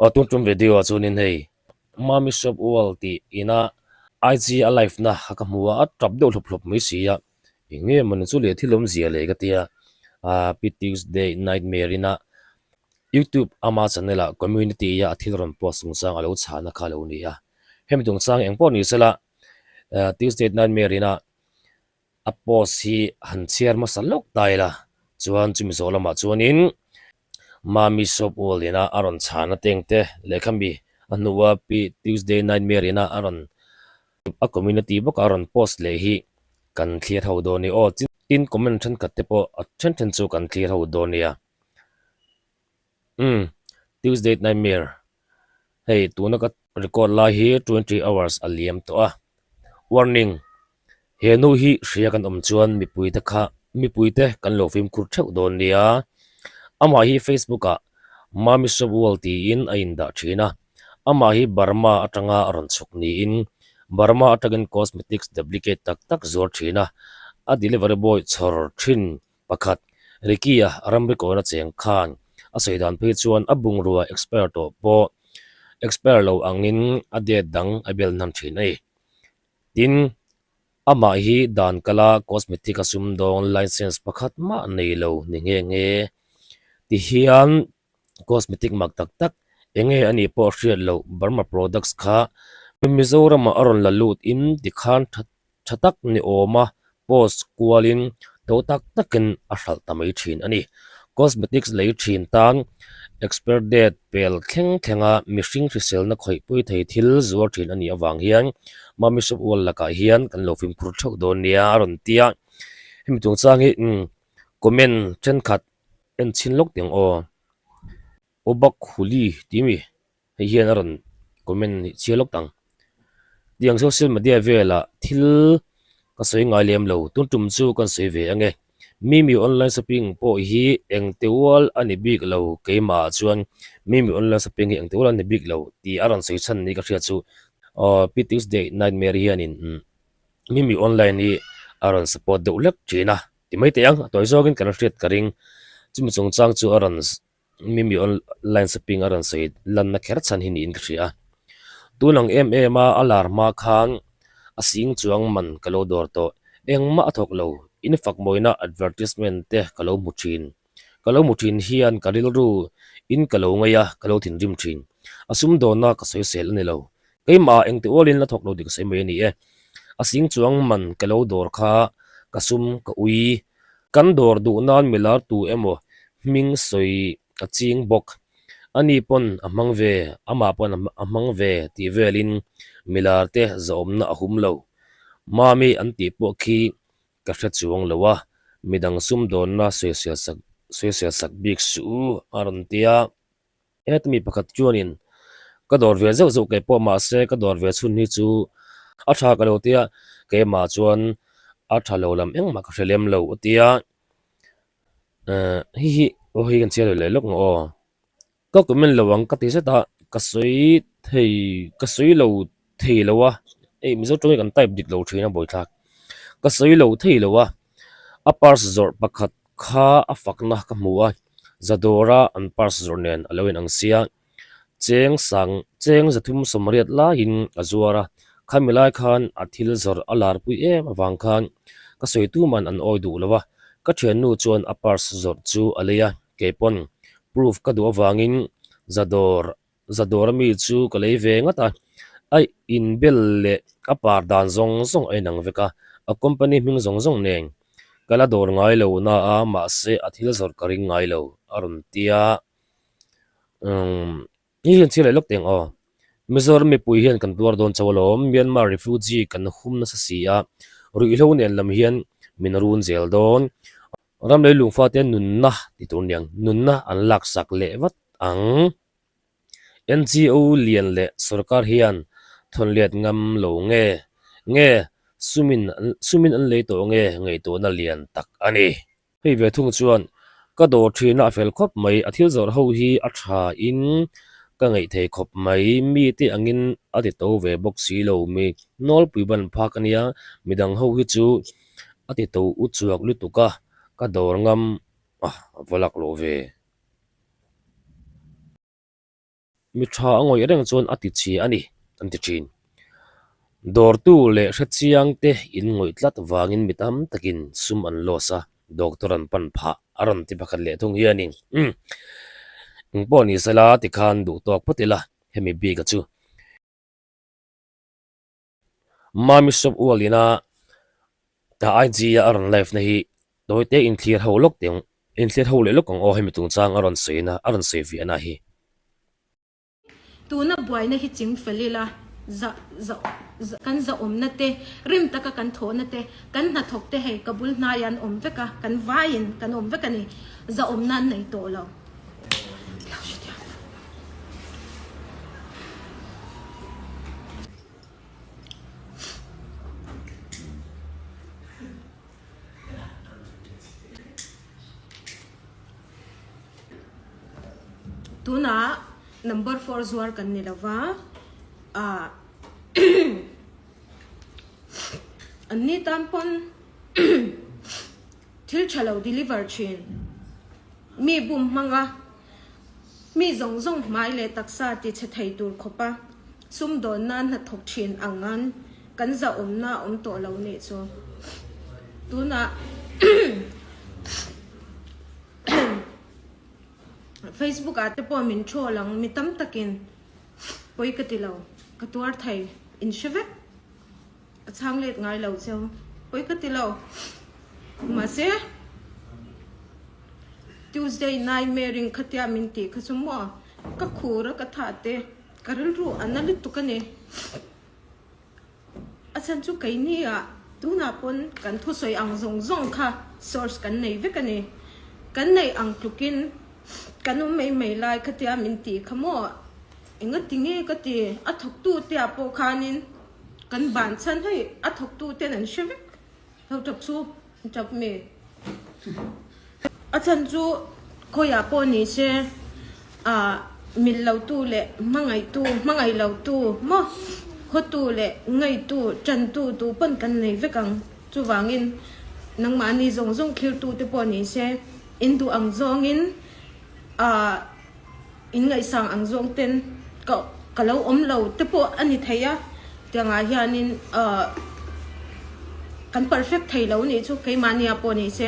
Aw tun tum video ah chuanin hei Mami Shop World tih ina IG a live na kha ka hmu a, a tap deuh hlawp hlawp mai si a, eng nge mawni chu leh thil awmzia leh ka tia ah Pi Tuesday Nightmare ina YouTube ama channel ah community a a thil rawn post chungchang a lo chhahna kha a lo ni a, hemi chungchang eng pawh ni sela Tuesday Nightmare ina A post hi han chhiar hmasa lawk ta ila chuan chumi zawh lamah chuanin Mami Shop World ina a rawn chhana teng te lehkha mi a hnua Pi Tuesday Nightmare ina a rawn a community bawka a rawn post leh hi kan thlir ho dawn ni aw. Tin comment thenkhat te pawh a then then chu kan thlir ho dawn nia. Umm Tuesday Nightmare Hei tuna ka record lai hi 20 hours a liam tawh a, warning, he nu hi hria kan awm chuan mipui te kha mipui te kan lo fimkhur theuh dawn nia, amah hi Facebook ah Mami Shop World tiin a indah thin a, amah hi Burma atanga a rawn chhuk niin Burma atangin cosmetics duplicate tak tak zuar thin a, a delivery boy chhawr thin Pakhat, Ricky-a ramri kawna cheng khan a sawi dan phei chuan a bungrua expire tawh pawh expire lo angin a date dang a bel hnan thin a ni. Tin, amah hi dan kala cosmetic a sumdawng license pakhat mah nei lo ni nghe nghe. Tihian cosmetic mak tak tak eng nge a nih pawh hriat loh Burma products kha Mizoramah a rawn la lut in tikhan tha tha tak ni awma post kualin to tak takin a hralh ta mai thin a ni. Cosmetics lei thin tan expert date pel thleng thlenga mihring hriselna khawihpui thei thil zuar thin a nih avang hian Mami Shop World lakah hian kan lo fimkhur theuh dawn nia a rawn ti a. Hemi chungchang hi comment thenkhat en chhin lawk teh ang aw. Obak Huli tih mi hei hian a rawn comment nih chhiar lawk tang. Tiang social media velah thil ka sawi ngai lem lo tun tum chu kan sawi ve ange. Mimi online shopping pawh hi engte ual a ni bik lo keimah ah chuan Mimi online shopping hi engte ual a ni bik lo tih a rawn sawi chhan ni ka hriat chu aw Pi Tuesday Nightmare hianin Mimi online hi a rawn support deuh hlek thin a. Ti mai teh ang, a tawi zawkin kan hriat ka ring. Chumi chungchang chu a rawn Mimi online shopping a rawn sawi lanna kher chhan hi niin ka hria a. Tun ang em em a a lar hma khan a sing chuang man ka lo dawr tawh. Engmah a thawk lo, in fak mawina advertisement te ka lo hmu thin. Ka lo hmu thin hian ka rilru in ka lo ngaih a, ka lo thinrim thin. A sumdawnna ka sawisel a ni lo. Keimah engti ualin la thawk lo tih ka sawi mai a ni e. A sing chuang man ka lo dawr kha ka sum ka ui. Kan dawr duh nan milar tu emaw hming sawi a ching bawk. Ani pawn a hmang ve, amah pawn a hmang ve tih velin milar te zahawmna a hum lo. Mami an tih pawh khi ka hre chuang lo a, midang sumdawnna sawisel sak sawisel sak bik suh u a rawn ti a. Heta mi pakhat chuanin ka dawr ve zeuh zeuh kei pawh mahse ka dawr ve chhun hi chu a tha ka lo tia keimah chuan a tha lo lam engmah ka hre lem lo a tia eh hei hi aw hei kan chhiar leh leh lawk ang aw ka comment lo ang ka ti zet a ka sawi thei ka sawi lo thei lo a hei mizo tawng hi kan type dik lo thin a buaithlak ka sawi lo thei lo a a purse zawrh pakhat kha a fakna ka hmu a Zadawra an purse zawrh nen a lo inang sia cheng sang cheng zathum sawmriat laiin a zuar a khami lai khan a thil zawrh a larpui em avang khan ka sawi tuman an awi duh lo a ka thiannu chuan a purse zawrh chu a lei a keipawn proof ka duh avangin Zadawr Zadawra mi chu ka lei ve ngat a, a inbel leh a par dan zawng zawng a inang vek a, a company hming zawng zawng nen ka la dawr ngai lo na a, mahse a thil zawrh ka ring ngai lo a rawn ti a. Umm hei hian chhiar leh lawk teh ang aw. Mizoram mipui hian kan tuar dawn chauh alawm, Myanmar refugee kan hum nasa si a, ruihhlo nen lam hian min run zel dawn. Ram lei lungfate nunna ti tur niang, nunna an laksak leh vat ang. NGO lian leh sorkar hian thawnliat ngam lo nge nge sumin sumin an lei tawh nge ngaihtuahna lian tak a ni. Hei ve thung chuan ka dawr thina a fel khawp mai, a thil zawrh ho hi a tha in ka ngaih thei khawp mai, mite angin a ti to ve bawk si lo, mi nawlpui ban phak a nia, midang ho hi chu a ti to u chuak lutuk a, ka dawr ngam a va lak lo ve. Mi tha a ngawih reng chuan a ti chhia a ni, an ti thin. Dawrtu leh hrechiang te in ngawih tlat vangin mi tam takin sum an loss a, doctor an pan phah a rawn ti pakhat leh thung hianin, Umm, engpawh ni sela tikhan duh tawk phawt ila hemi bik a chu. Mami shop ual ina ta IG a a rawn live na hi tawite inthlir ho lawk teh ang, inthlir ho leh lawk ang aw hemi chungchang a rawn sawi na a rawn sawi fiah na hi. Tuna buaina hi ching fel ila, za za za kan zahawmna te, rim taka kan thawhna te, kan hnathawk te hei ka bul hnaiah an awm vek a, kan vaiin kan awm vek a ni, zahawmna an nei tawh lo. Tunah number four zuar kan ni lova ah an ni tan pawn thil tha lo deliver thin mi bum hmanga mi zawng zawng hmai leh taksa ti chhe thei tur khawpa sumdawn nan hnathawk thin ang an kan zahawmna a awm tawh lo nih chu tunah Facebook ah te pawh min troll ang mi tam takin pawi ka ti lo ka tuar thei in hre vek ka chhang let ngai lo cheu pawi ka ti lo mahse Tuesday nightmare in khatia min tih kha chu maw ka khur a ka thah te ka rilru a na lutuk a ni. A chhan chu keini ah tunah pawn kan thusawi ang zawng zawng kha source kan nei vek a ni. Kan neih ang tlukin kan awm mai mai lai khatia min tih kha maw engati nge ka ti a thawktu te ah pawh khanin kan ban chhan hei a thawktu ten an hre vek. Lo tap chu tap mi. A chhan chu khawiah pawh ni se ah mil lo tu leh hmangaih tu hmangaih lo tu maw hawtu leh ngaitu tan tu tu pawn kan nei vek ang. Chuvangin nangmahni zawng zawng thlir tu te pawh ni se in duh ang zawngin ah In ngaihsang ang zawng ten ka ka lo awm lo te pawh a ni thei a, tiangah hianin ahh kan perfect thei lo nih chu keimahnia pawh ni se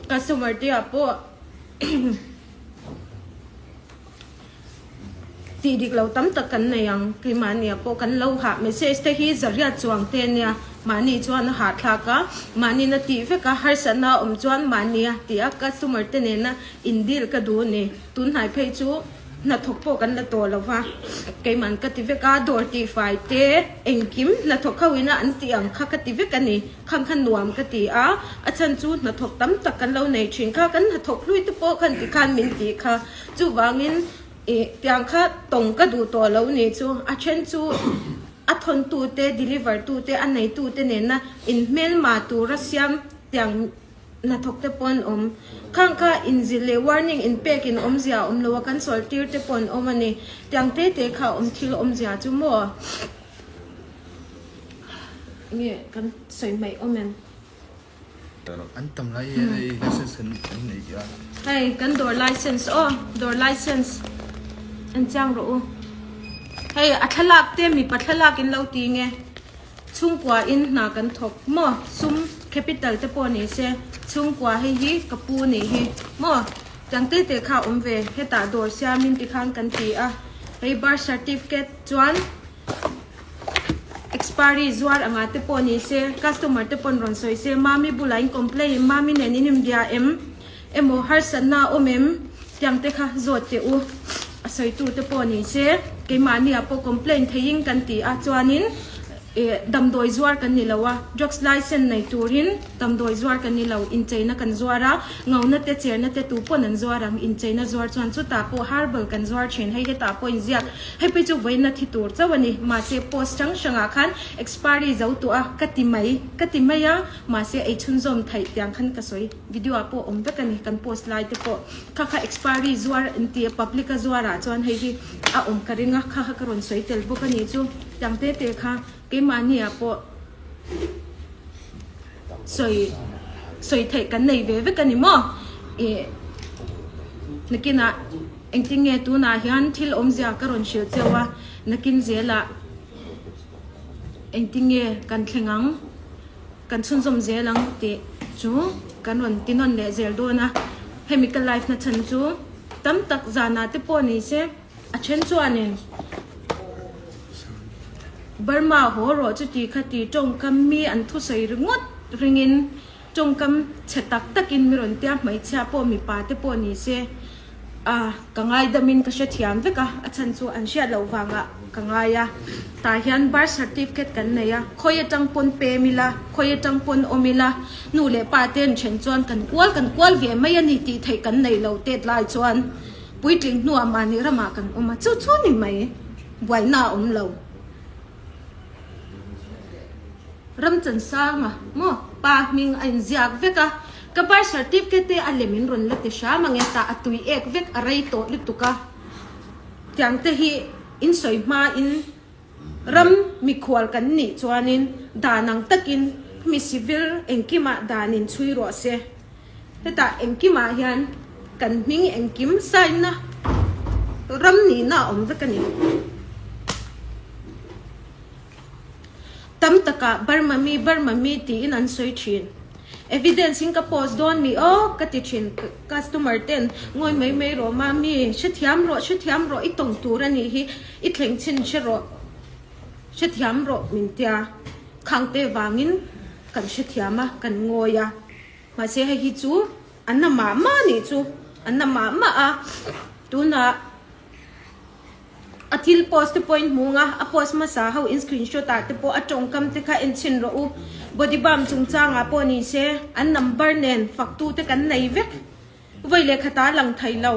customer te ah pawh tih dik lo tam tak kan nei ang keimahnia pawh kan lo hah message te hi zariat chuang te ania mahni chuan a hahthlak a mahni na tih vek a harsatna a awm chuan mahnia tih a customer te nena in deal ka duh a ni. Tunhnai phei chu hnathawk pawh kan la tawh lo va, keiman ka ti vek a, dawr tihfai te engkim hnathawk ho ina an tih ang kha ka ti vek a ni, khang kha nuam ka ti a, a chhan chu hnathawk tam tak kan lo nei thin kha, kan hnathawk hlui te pawh khan tikhan min tih kha, chuvangin ih tiang kha tawng ka duh tawh lo ni chu, a then chu a thawntu te deliver tu te a neitu te nena inhmelma tura siam tiang. Hnathawk te pawh an awm. Khang kha inzilh leh warning inpek in awmzia a awm lo a, kan sawl tir te pawh an awm a ni. Tiang te te kha awm thil awmzia chu maw? Nge kan sawi hmaih awm em? An tam lai hian hei license kan kan nei tih a. Hei kan dawr license aw, dawr license en chiang rawh u. Hei a thlalak te mipa thlalak in lo ti nge. Chhungkua in hna kan thawk maw? Sum, capital, te pawh ni se, chhungkua hei hi ka pu nih hi maw? Tiang te te kha a awm ve, hetah dawr siamin tikhan kan ti a, hei birth certificate chuan expiry zuar anga te pawh ni se, customer te pawn rawn sawi se, mami bulah in complain, mami nen in inbia em? Emaw harsatna a awm em? Tiang te kha zawt teh u. A sawitu te pawh ni se, keimahnia pawh complain theiin kan ti a, chuanin ih damdawi zuar kan ni lo a, drugs license nei turin damdawi zuar kan ni lo, incheina kan zuar a, ngauna te cherna te tu pawn an zuar ang, incheina zuar chuan chutah pawh herbal kan zuar thin, hei hetah pawh inziak, hei phei chu vawiina thi tur chauh a ni, mahse post hrang hrangah khan expiry zo tawh a ka ti mai, ka ti mai a, mahse ei chhunzawm theih tiang khan ka sawi. Video ah pawh awm vek a ni, kan post lai te pawh kha kha expiry zuar an ti a, public a zuar ah chuan hei hi a awm ka ring a, kha kha ka rawn sawi tel bawk a ni chu, tiang te te kha keimahni ah pawh sawi sawi theih kan nei ve vek a ni maw, ih nakinah. Engtin nge tunah hian thil awmzia ka rawn hrilh cheu a, nakin zelah engtin nge kan thleng ang, kan chhunzawm zel ang tih chu kan rawn ti nawn leh zel dawn a. Hemi ka live na chhan chu tam tak zanah te pawh ni se a then chuanin Burma haw rawh chuti khati tawngkam mi an thusawi ringawt ringin Tawngkam chhe tak takin mi rawn tia hmeichhia pawh mipa te pawh ni se a ka ngaidamin ka hrethiam vek a, a chhan chu an hriat loh vangah ka ngai a. Tah hian birth certificate kan nei a, khawi atang pawn pem ila, khawi atang pawn awm ila, nu leh pa te an then chuan kan kual kan kual ve mai a ni tih theih kan nei lo tet lai chuan puitling hnuah mahni ramah kan awm a, chu chu ni mai buaina a awm lo. Ramchansanga maw pa hming a inziak vek a, ka birth certificate te a lem in rawn la ti hram ang e, tah a tui ek vek a rei tawh lutuk a, tiang te hi in sawi hma in ram mikhual kan nih chuanin dan ang takin mi civil engkimah dan in chhui rawh se, hetah engkimah hian kan hming engkim sign na ram nihna a awm vek a ni. Tam takah Burma mi Burma mi tiin an sawi thin. Evidence in ka post dawn mi aw ka ti thin customer ten ngawi mai mai rawh mami hrethiam rawh hrethiam rawh i tawng tur a nih hi i thleng chhin hre rawh hrethiam rawh min tia khangte vangin kan hrethiam a kan ngawi a mahse hei hi chu a na mah mah nih chu a na mah mah a tunah. A thil post te pawh in hmu ang a, a post hmasa ho in screenshot ah te pawh a tawngkam te kha en chhin rawh u. Body balm chungchang ah pawh ni se, an number nen fak tu te kan nei vek. Vawi leh khat ah a lang thei lo,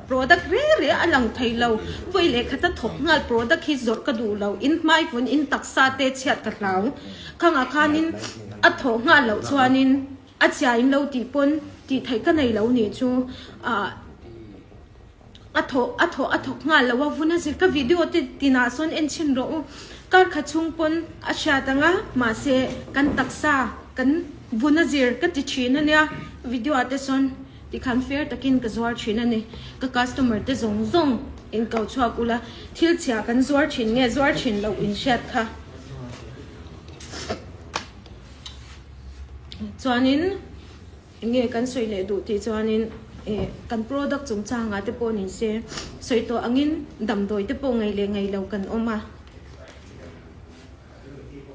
product re re a lang thei lo. Vawi leh khat a thawk nghal product hi zawrh ka duh lo, in hmai vun in taksa te chhiat ka hlau. Khang ah khan in a thawh nghal loh chuan in a chhia in lo tih pawn tih theih ka nei lo nih chu ah. A thawh a thawh a thawk nghal lo a, vun a zir ka video te tinah sawn en chhin rawh u. Kar khat chhung pawn a hriat ang a, mahse kan taksa kan vun a zir ka ti thin a nia, video ah te sawn tikhan fair takin ka zuar thin a ni. Ka customer te zawng zawng in ko chhuak ula, thil chhia kan zuar thin nge zuar thin loh in hriat kha. Chuanin. Enge kan sawi leh duh tih chuanin eh kan product chungchangah te pawh ni se sawi tawh angin damdawi te pawh ngei leh ngei lo kan awm a,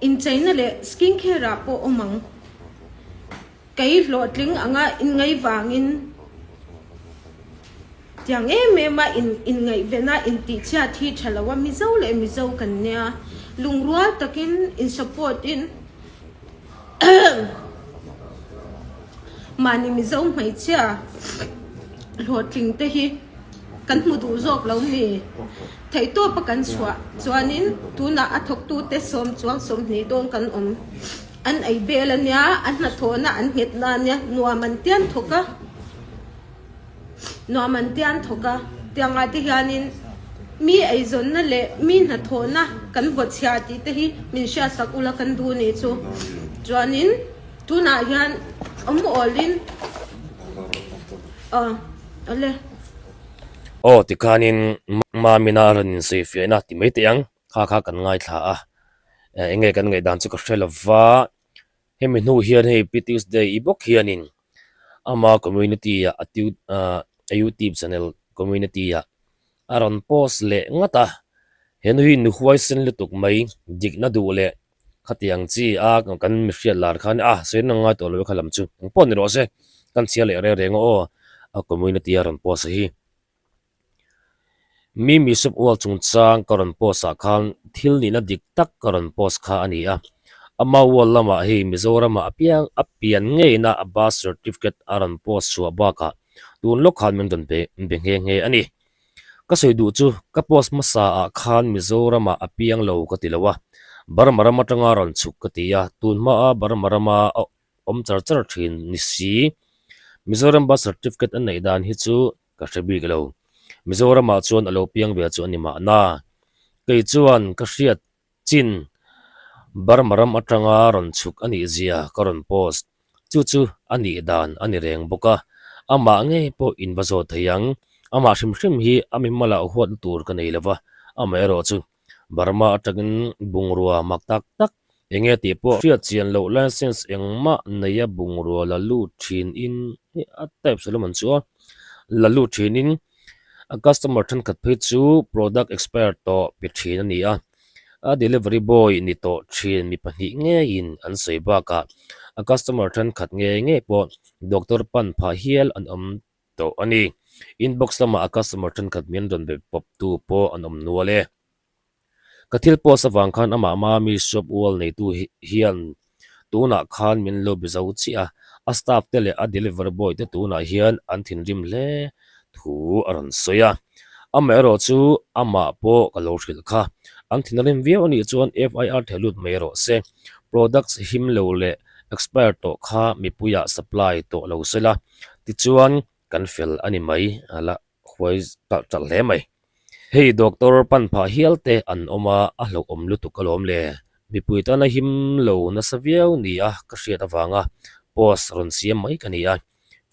incheina leh skin care ah pawh awm ang. Kei hlawhtling anga inngai vangin tiang em em a in inngaihven a intihchhiat hi tha lo a, Mizo leh Mizo kan nia lungrual takin in support in. Mahni Mizo hmeichhia hlawhtling te hi kan hmu duh zawk lo mi? Theihtawpa kan chhuah chuanin tunah a thawktute sawm chuang 20 dawn kan awm. An ei bel a nia, a hnathawhna an nghet na a nia, nuam an tian thawk a. Nuam an tian thawk a, tiangah te hianin mi eizawnna leh mi hnathawhna kan vaw chhia tih te hi min hriatsak ula kan duh nih chu. Chuanin tunah hian awm awlin aw awle. Aw tikhanin Mamina a rawn insawifiahna ti mai teh ang, kha kha kan ngaithla a, eng nge kan ngaihdan chu ka hre lova. Hemi hnu hian hei Pi Tuesday i bawk hianin ama community ah a a youtube channel community ah a rawn post leh ngat a, henu hi nu huaisen lutuk mai dikna duh leh khatiang chi a kan mi hriat lar khan a sawi na ngai tawh lo e kha lam chu engpawh ni rawh se kan chhiar leh reng reng aw a community a rawn post a hi. Mimi Shop Wall chungchang ka rawn post ah khan thil nihna dik tak ka rawn post kha a ni a. Ama wall lamah hei Mizoramah a piang a pian ngeina a birth certificate a rawn post chhuah bakah tun lawk khan min rawn be be nghe nghe a ni. Ka sawi duh chu ka post hmasa ah khan Mizoramah a piang lo ka ti lo a, Burma ram atanga rawn chhuk ka ti a, tun hmaa Burma rama a awm char char thin ni si. Mizoram birth certificate a neih dan hi chu Ka hre bik lo. Mizoramah chuan a lo piang ve chu a ni mahna. Kei chuan ka hriat chin Burma ram atanga rawn chhuk a nih zia ka rawn post. Chu chu a nih dan a ni reng bawk a, amah ngei pawh in va zawt thei ang. Amah hrim hrim hi a mimalah huatna tur ka nei lo va, amaherawh chu Burma atangin bungrua mak tak tak eng nge tih pawh hriat chian loh license engmah neia bungrua la lut thinin hei a type sawi lam an chu a la lut thinin a customer thenkhat phei chu product expire tawh pe thin a ni a. A delivery boy ni tawh thin mi pahnih ngeiin an sawi bakah a customer thenkhat ngei ngei pawh doctor pan phah hial an awm tawh a ni. Inbox lamah a customer thenkhat min rawn be pawp tu pawh an awm nual e. Ka thil post avang khan amah Mami shop ual neitu hian tunah khan min lo be zo chiah a, a staff te leh a delivery boy te tunah hian an thinrim hle thu a rawn sawi a. Amaherawh chu amah pawh ka lo hrilh kha. An thinrim viau anih chuan FIR theh lut mai rawh se. Products him lo leh expire tawh kha mipuiah supply tawh lo sela tichuan kan fel a ni mai a la huai talh talh hle mai. Hei doctor pan phah hial te an awm a, a hlauhawm lutuk alawm le. Mipui tana him lo nasa viau ni a ka hriat avanga post rawn siam mai ka ni a.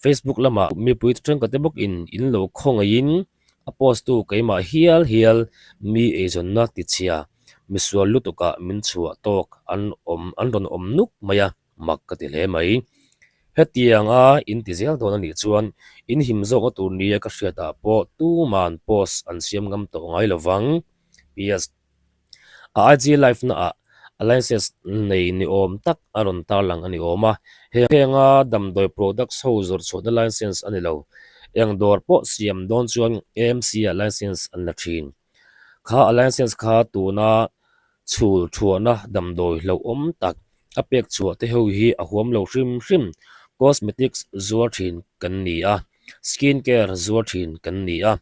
Facebook lamah mipui tangka te bawkin in lo khawngaihin a post tu keimah hial hial mi eizawnna tichhia misual lutukah min chhuah tawk an awm an rawn awm nuk mai a. Mak ka ti hle mai. Hetianga in ti zel dawn a nih chuan in him zawkna tur nia ka hriatah pawh tuman post an siam ngam tawh ngai lo vang. PS. A IG live naah a license nei ni awm tak a rawn tarlang a ni awm a. Henga damdawi products ho zawrh chhuahna license a ni lo. Eng dawr pawh siam dawn chuan AMC ah license an la thin. Kha a license kha tuna Chhul thuahna damdawi hlauhawm tak a pek chhuah te ho hi a huam lo hrim hrim. Cosmetics zuar thin kan ni a, skin care zuar thin kan ni a,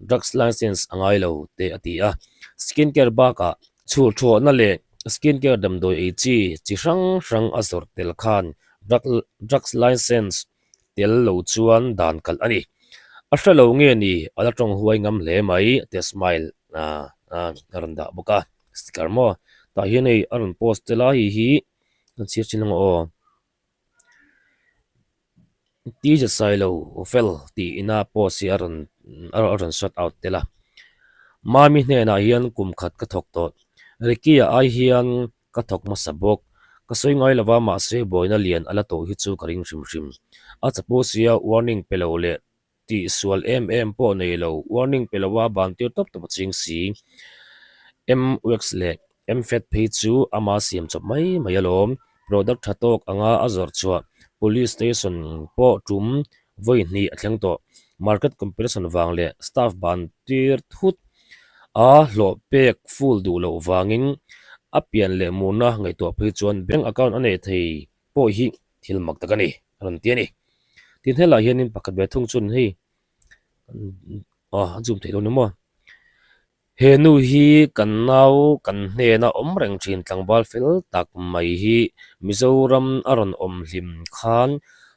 drugs license a ngai lo te a ti a. Skin care bakah chhul thuahna leh skin care damdawi ei chi chi hrang hrang a zawrh tel khan drugs license tel lo chuan dan kalh a ni. A hre lo nge ni a la tawng huai ngam hle mai tia smile a rawn dah bawk a sticker maw tah hian hei a rawn post tel a hei hi kan chhiar chin ang aw T zet sailo fel tih ina post hi a rawn a rawn shot out tel a Mami hnenah hian kum khat ka thawk tawh Ricky-a ai hian Ka thawk hmasa bawk. Ka sawi ngai lova mahse buaina lian a la tawh hi chu ka ring hrim hrim. A chapo sia warning pe lo leh tih sual em em pawh nei lo, warning pe lova ban tir tawp tawp a ching si. M-wax leh M-fat phei chu ama siam chawp mai mai alawm. Product tha tawk anga a zawrh chhuah Police Station pawh tum vawi hnih a thleng tawh. Market competition vang leh staff ban tir thut a hlawh pek full duh loh vangin a pian leh murna ngaihtuah phei chuan bank account a nei thei pawh hi thil mak tak a ni a rawn ti a ni. Tin helaiah hianin pakhat ve thung chuan hei a zoom theih lo ni maw. He nu hi kan nau kan hnena awm reng thin tlangval fel tak mai hi Mizoram a rawn awm hlim khan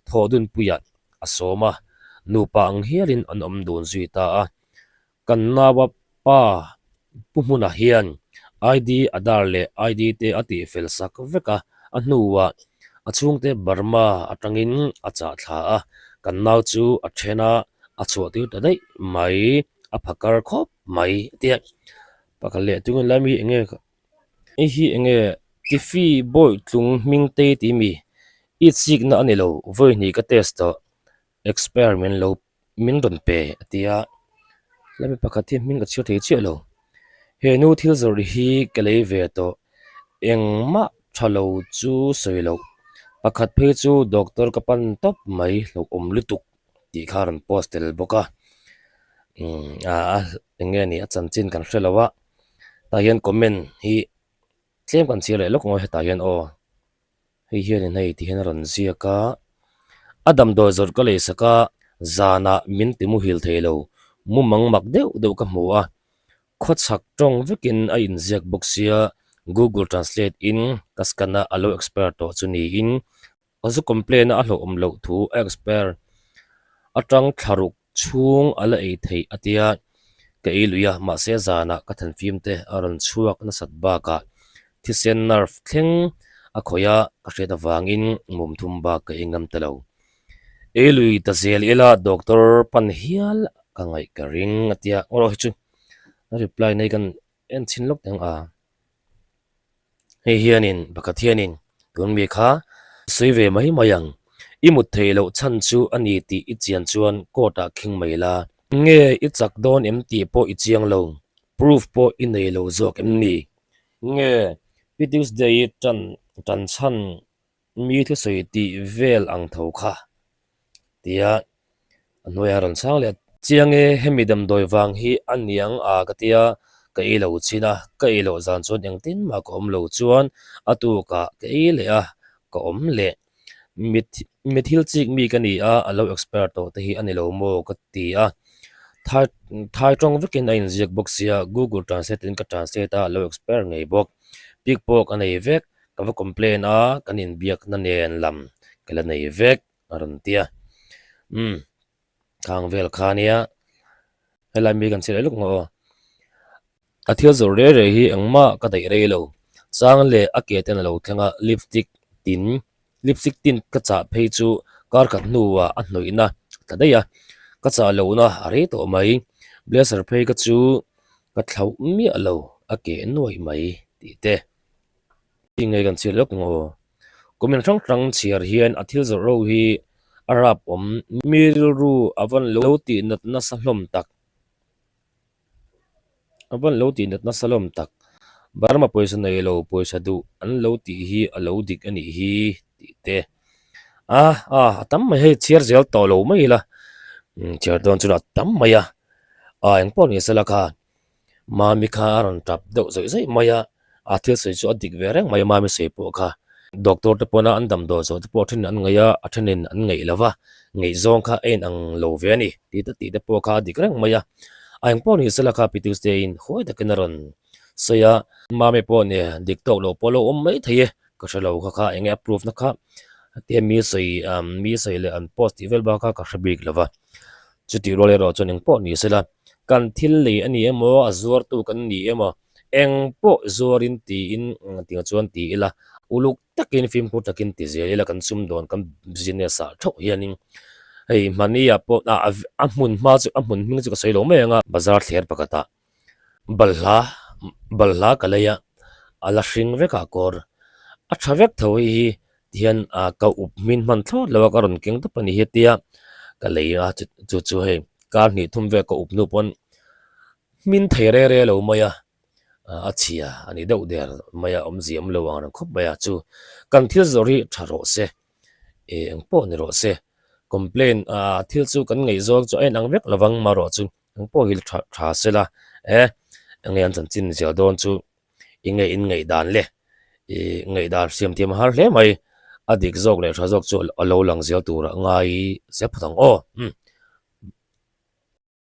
Thawhdunpuiah a sawm a, nupa ang hialin an awm dun zui ta a. Kan naua pa Pu Hmuna hian ID Aadhaar leh ID te a tihfel sak vek a, a hnuah a chhungte Burma atangin a chah thla a, kan nau chu a then a, a chhuah tir ta daih mai. A phakar khawp mai tia pakhat leh tungin lai mi enge hei hi enge tiffy bawi tlung hming te tih mi i chikna a ni lo vawi hnih ka test tawh expire min lo min rawn pe a tia lai mi pakhat hi hming ka chhiar thei chiah lo he nu thil zawrh hi ka lei ve tawh engmah tha lo chu sawi loh pakhat phei chu doctor ka pan tawp mai hlauhawm lutuk. tih kha a rawn post tel bawk a umm a eng nge ni a chanchin kan hre lo a tah hian comment hi tlem kan chhiar leh lawk ang aw hetah hian aw hei hianin hei ti hian a rawn ziak a a damdawi zawrh ka lei sak a zanah min ti muhil thei lo mumang mak deuh deuh ka hmu a khawchhak tawng vekin a inziak bawk sia google translate in ka scan a a lo expire tawh chu niin. Ka zu complain a a hlauhawm loh thu a expire atang thla ruk chhung a la ei theih a tia ka ei lui a mahse zanah ka thanfim te a rawn chhuak nasat bakah thisen nerve thleng a khawih a ka hriat avangin mum thum bak ka ei ngam ta lo. Ei lui ta zel ila doctor pan hial. Ka ngaih ka ring a tia aw hi chu a reply nei kan en chhin lawk teh ang a. Hei hianin pakhat hianin tun mi kha sawi ve mai mai ang. I mut theih loh chhan chu a ni tih i chian chuan court ah khing mai la. Nge i chak dawn em tih pawh i chiang lo, proof pawh i nei lo zawk em ni? Nge Pi Tuesday i tan tan chhan mi thusawi tih vel ang tho kha? Tia a hnuaiah a rawn chhang leh a. Chiang e, hemi damdawi vang hi a niang a ka tia, ka ei lo chin a, ka ei loh zan chuan engtin mah ka awm lo chuan a tukah ka ei leh a, ka awm leh. Mi thil chik mi ka ni a, a lo expert tawh te hi a ni lo maw ka ti a. Thai thai tawng vekin a inziak bawk sia, Google Translate in ka translate a, a lo expert ngei bawk. Pic pawh ka nei vek, ka va complain a, kan inbiakna nen lam ka la nei vek a rawn ti a. Umm khang vel kha nia helai mi kan chhe leh lawk maw aw. A thil zawrh rei rei hi engmah ka daih rei lo. Chang leh a ke ten a lo thleng a, lipstick tin lipstick tin ka chah phei chu kar khat hnuah a hnawihna a tla daih a, ka chah lohna a rei tawh mai. Blazer phei ka chu ka thlauh miah lo, a keh nuaih mai tih te. Ti ngei kan chhiar lawk ang aw. Comment hrang hrang chhiar hian a thil zawrh ro hi a rap awm mi rilru a van lo tih nat nasa hlawm tak. A van lo tih nat nasa hlawm tak. Burma pawisa nei lo pawisa duh an lo tih hi a lo dik a nih hi tih te. A a a tam mai hei chhiar zel tawh lo mai ila. Chhiar dawn chuan a tam mai a. A engpawh ni sela kha Mami kha a rawn tap deuh zawih zawih mai a, a thil sawi chu a dik ve reng mai a Mami sawi pawh kha. Doctor te pawna an damdawi zawh te pawh a thenin an ngaih a, a thenin an ngaih lo va, ngaihzawng kha a inang lo ve a ni tih te tih te pawh kha a dik reng mai a. A engpawh ni sela kha Pi Tuesday in huai takin a rawn sawi a, Mami pawh nia dik tawk lo pawh a lo awm mai thei e, ka hre lo kha kha eng nge a proof na kha tia mi sawi mi sawi leh an post tih vel bak kha ka hre bik lo va. Chutih rual erawh chuan engpawh ni sela Kan thil lei a ni emaw, a zuartu kan ni emaw, eng pawh zuarin tiin tiang chuan ti ila, uluk takin fimkhur takin ti zel ila kan sumdawn kan business ah theuh hianin hei hmani ah pawh ah a hmun hma chu a hmun hming chu ka sawi lo mai ang a, bazar thler pakhatah balhla balhla ka lei a, a la hring vek ah kawr a tha vek tho hei hi Tihian ka up hmin hman thlawt lo a, ka rawn keng tawp a ni hi tia ka lei a, chu chu hei kar hnih thum vel ka up hnu pawn hmin thei re re lo mai a, a chhia a ni deuh der mai a, awmzia awm lo ang reng khawp mai a, chu kan thil zawrh hi tha rawh se, eng pawh ni rawh se, complain thil chu kan ngaihzawng chu a inang vek lo vang marawh chu eng pawh hi tha tha sela e enge an chanchin zel dawn chu enge in ngaihdan le ih ngaihdan hriam thiam a har hle mai a dik zawk leh tha zawk chu a lo lang zel tur a ngai zel phawt ang aw umm.